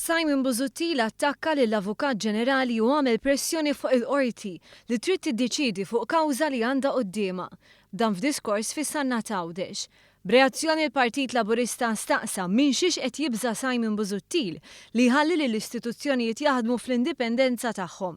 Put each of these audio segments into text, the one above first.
Simon Busuttil attakka lill-Avukat Ġenerali u għamel pressjoni fuq il-Qorti li trid tiddeċiedi fuq kawża li għandha quddiemha. Dan f'diskors fis-Sannat Għawdex. B'reazzjoni l-Partit Laburista staqsa minn xiex qed jibża' Simon Busuttil li jħalli lill-istituzzjonijiet jaħdmu fl-indipendenza tagħhom.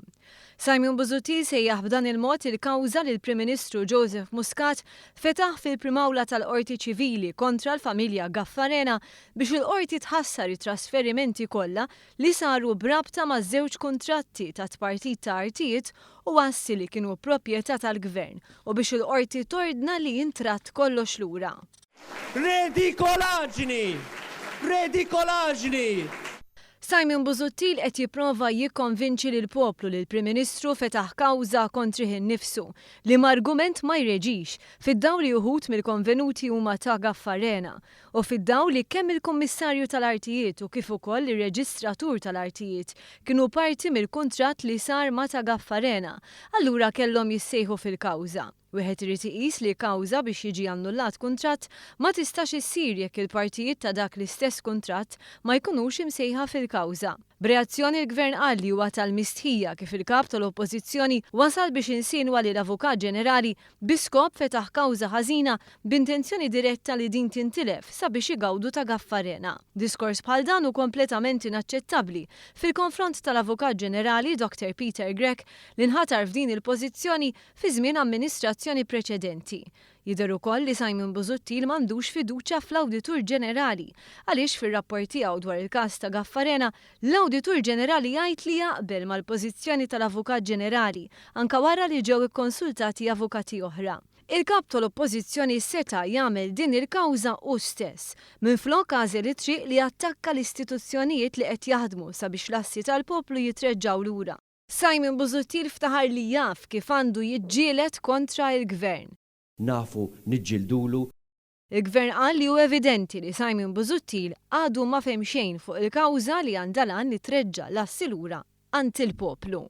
Simon Busuttil sejjaħ b'dan il-mod il-kawża li l-Prim Ministru Joseph Muscat fetaħ fil-Prim'Awla tal-Qorti Ċivili kontra l-familja Gaffarena biex il-Qorti tħassar it-trasferimenti kollha li saru b'rabta ma' żewġ kuntratti ta' tpartit ta' artijiet u assi li kienu proprjetà tal-Gvern u biex il-Qorti tordna li jintradd kollox lura. Redikolaġni! Redikolaġni! Simon Busuttil qed jipprova jikkonvinċi lill-poplu li l-Prim Ministru fetaħ kawża kontrih innifsu, liema argument ma jreġix, fid-dawl li uħud mill-konvenuti huma ta' Gaffarena, u fid-dawl li kemm il-Kummissarju tal-Artijiet u kif ukoll ir-Reġistratur tal-Artijiet kienu parti mill-kuntratt li sar ma' ta' Gaffarena, allura kellhom jissejħu fil-kawża. Wieħed irid iqis li kawża biex jiġi annullat kuntratt ma tistax issir jekk il-partijiet ta' dak l-istess kuntratt ma jkunux imsejħa fil-kawża. B'reazzjoni l-Gvern qal li huwa tal-mistħija kif il-Kap tal-Oppożizzjoni wasal biex insinwa li l-Avukat Ġenerali bi skop fetaħ kawża ħażina b'intenzjoni diretta li din tintilef sabiex igawdu ta' Gaffarena. Diskors bħal dan hu kompletament inaċċettabbli fil-konfront tal-Avukat Ġenerali Doctor Peter Grech li nħatar f'din il-pożizzjoni fi żmien amministrazzjoni preċedenti. Jidher ukoll li Simon Busuttil m'għandux fiduċja fl-Awditur Ġenerali għaliex fir-rapport tiegħu dwar il-każ ta' Gaffarena, l-Awditur Ġenerali jgħid li jaqbel mal-pożizzjoni tal-Avukat Ġenerali anke wara li ġew ikkonsultati avukati oħra. Il-Kap tal-Oppożizzjoni seta' jagħmel din il-kawża hu stess, minflok għażel it-triq li jattakka l-istituzzjonijiet li qed jaħdmu sabiex l-assi tal-poplu jitreġġgħu lura. Simon Busuttil ftaħar li jaf kif għandu jiġġieled kontra il-Gvern. Nafu niġġildulu. Il-Gvern qal li hu evidenti li Simon Busuttil għadu ma fehem xejn fuq il-kawża li għandha l-għan li treġġa' l-assi lura għand il-poplu.